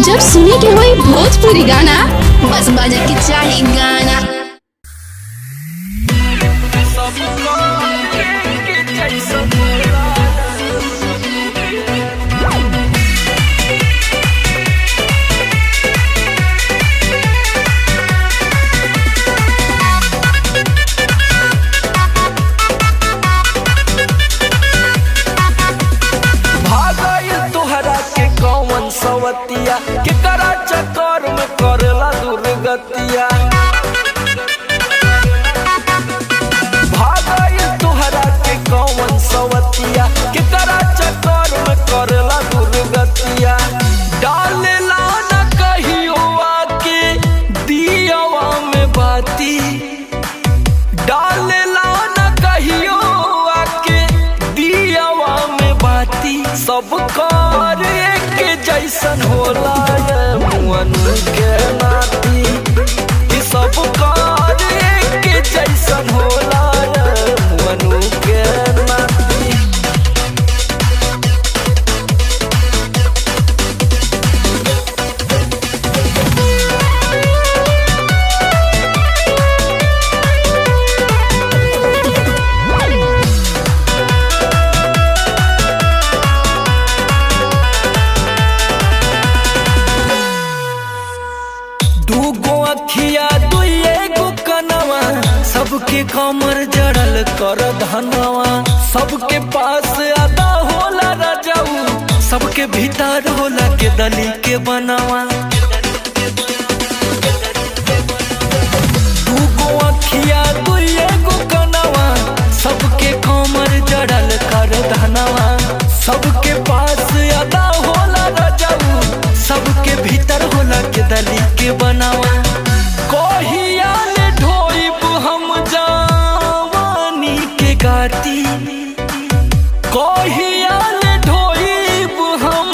जब सुने के होई भोजपुरी गाना, बस बजे के चाही गाना। भागल तोहरा के कौन सवतिया, केकरा चक्कर में करेला दुर्गतिया। भागल तोहरा के कौन सवतिया, केकरा चक्कर में करेला दुर्गतिया। डालेला न कहियो आके दियावा में बाती, डालेला न कहियो आके दियावा में बाती। सब कार एक जैसन होला ये मुअन के नाती, ई सब कार एक जैसन होला ये मुअन के नाती। दूगो अखिया दुइए गो कनवा, सबके कमर जड़ल कर धनवा। सबके पास अदा होला राजाऊ, सबके भीतर होला के दली के बनवा। दूगो अखिया दुइए गो कनवा, सबके कमर जड़ल कर धनवा। सबके पास अदा होला राजाऊ, सबके भीतर होला के दली के बनावा। कहिया ले ढोइब हम जवानी के गाती, कहिया ले ढोइब हम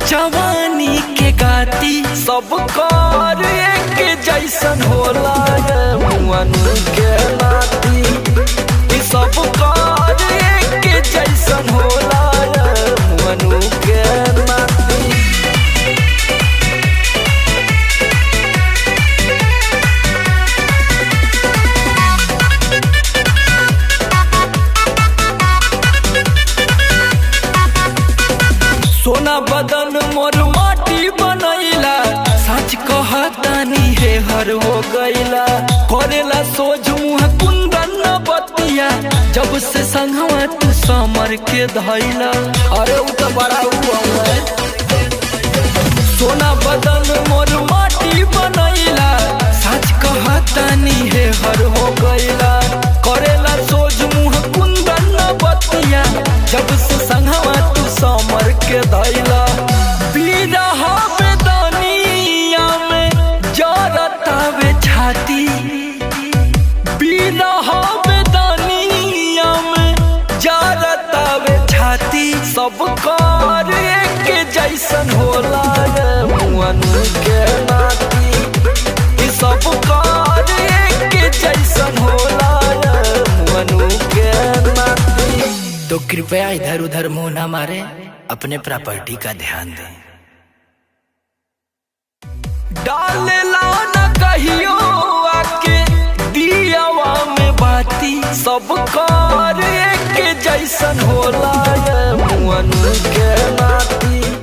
जवानी के गाती। सब कार एक जैसन होला ये मुअन के नाती, ई सब कार एक जैसन होला ये मुअन के नाती। सोना बदन मोर माटी बनैला, सच कहतानी हे हर हो गईला। करेला सोझ मुँह कुंदन न बतिया, जब से संगवा तू समर के धैला। अरे उ तो बड़ा हुआ है। सोना बदन मोर माटी बनैला, सच कहतानी हे हर हो गईला। करेला सोझ मुँह कुंदन न बतिया, जब से संगवा तू समर के धैला। बिरहा बेदनिया में जरतावे छाती, बिरहा बेदनिया में जरतावे छाती। सब कार एक जैसन होला ये मुअन के नाती, ई सब कार एक जैसन होला ये मुअन के नाती। तो कृपया इधर उधर मुंह ना मारे, अपने प्रॉपर्टी का ध्यान दें। डालेला न कहियो आके दियावा में बाती, सब कार एक जैसन होला ये मुअन के नाती।